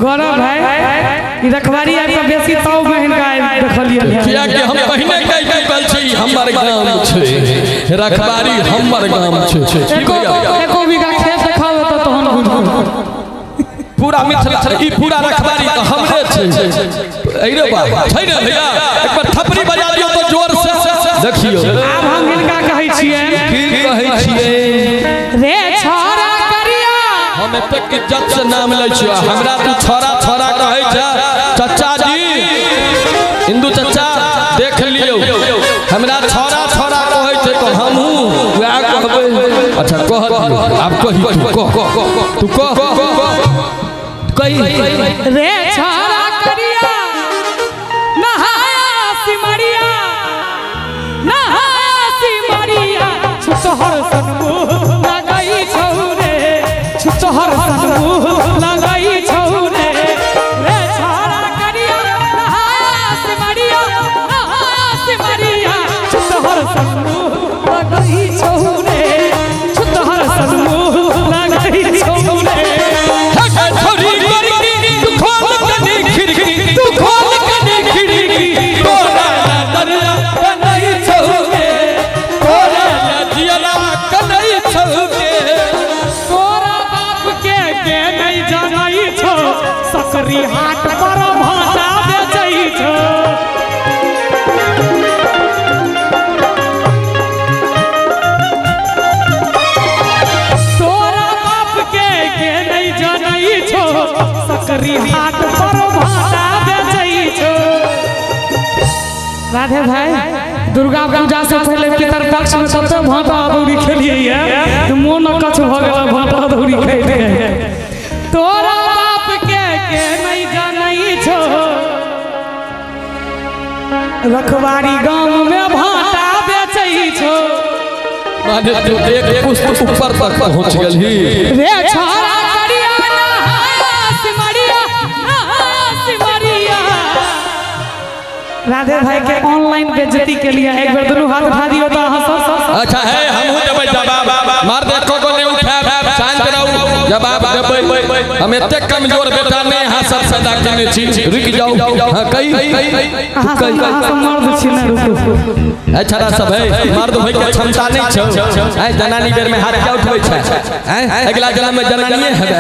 गौरव भाई, ई रखवारी आबि कऽ बेसी ताव में हिनका आबि देखलियै। कियाकि हम पहिने कहि चुकल छी, हमर गाम छै रखबारी, हमर गाम छै। की एको भैया? एको बीघा खेत देखाउ तऽ तहन बुझबै। पूरा मिथिला, ई पूरा रखबारी तऽ हमरे छै। अरे बा छै ने भैया, एक बार थपड़ी बजा दियौ तऽ जोर से। देखियौ, आब हम हिनका कहै छियनि। की कहै छियै? रे छोरा करिया। हम एतेक इज्जत से नाम लै छियौ, हमरा तू छोरा छोरा कहै छै। चचा जी, हिंदू चचा, देख लियौ, हमरा छोरा छोरा कहै छै तऽ हमहूँ वएह कहबै। अच्छा, कह दियौ, आब कही, तू कह, तू कह, कही। रे छोरा करिया, नहाया सिमरिया, नहाया सिमरिया, छुतहर सन मुँह लगै छौ रे, छुतहर सन मुँह लगै छौ रे। रे छोरा करिया, नहाया सिमरिया, नहाया सिमरिया, छुतहर सन मुँह लगै छौ रे, छुतहर सन मुँह लगै छौ रे। छोरी गोरकी, तू खोल कनी खिड़की, तू खोल कनी खिड़की, तोरा दरिया कनई छौगे, तोरा जियरा कनई छौगे। तोरा बाप के नहि जानै छौ, सकरी हाट पर भाटा बेचै छौ। तोरा बाप के नहि जानै छौ, सकरी हाट पर भाटा बेचै छौ। राधे भाई, दुर्गा पूजा से पहले पितर पक्ष में तते भाटा अदौरी खेलिए ये, मोन अकछ भऽ गेल भाटा अदौरी खाइते। तोरा बाप के नहि जानै छौ, रखवारी गाम में भाटा बेचै छौ। माने तू एक पुष्प ऊपर तक पहुंच गेलही। रे छोरा करिया, नहाया सिमरिया, नहाया सिमरिया। राधे भाई के ऑनलाइन बेइज्जती के लिए एक बेर दुनू हाथ उठा दियौ तऽ अहाँ सब। अच्छा है, हमहूँ देबै जवाब। मार दे को नहीं उठायब, शांत रहू, जवाब देबै। हम एतेक कमजोर बेटा नहि अहाँ सब सदा केने छी। रुकि जाउ। हाँ, कही। अहाँ सब, अहाँ सब मर्द छी ने, रुकू। है छड़ा सब है, मर्द होय के क्षमता नहीं छौ। है जनानी बेर में हाथ क्या उठबै छै? हैं, अगला जन्म में जनानिए हेबे,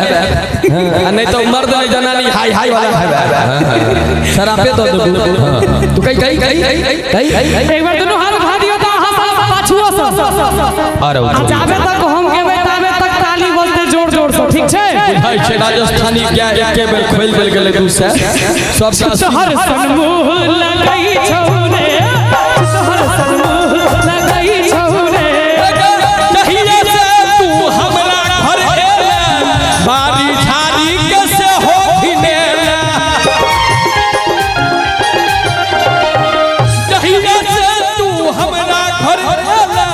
आ नहीं तो मर्द नहीं, जनानी हाय हाय वाला हेबे, शराबे दऽ देबू। तू कही, कही, कही, कही। एक बार दुनू हाथ उठा दियौ तऽ अहाँ सब पाछुओ सँ। अरे, आ जाबे तक हम गेबै ताबे तक ताली बजतै जोर जोर सँ, ठीक छै? बुझाइ छै राजस्थानी गाय एके बेर खोलि देल गेलै, 200 सबटा। तोहर सन मुँह लगै छौ रे, तोहर सन मुँह लगै छौ रे। जहिया से तू हमरा घर एले, बारी झाड़ी के से हो घिनेले। जहिया से तू हमरा घर एले,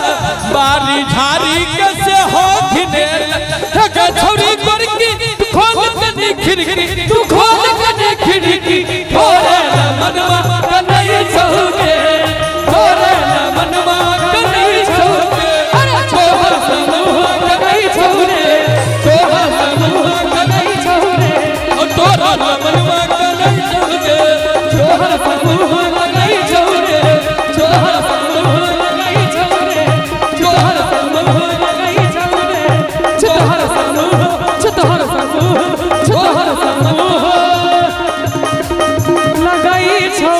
बारी झाड़ी के से हो घिनेले। हे गे छौरी गोरकी, तू खोल कनी खिड़की, तू खोल कनी खिड़की, तोरे मनवा कनई छौगे, तोरे मनवा कनई छौगे। तोहर समूह कनई छौरे, तोहर समूह कनई छौ रे, तोरा मनवा कनई छौगे, तोहर समूह कनई छौरे, तोहर समूह लगै छौ रे, तोहर समूह लगै छौ रे, तोहर समूह, तोहर समूह, तोहर समूह लगै छौ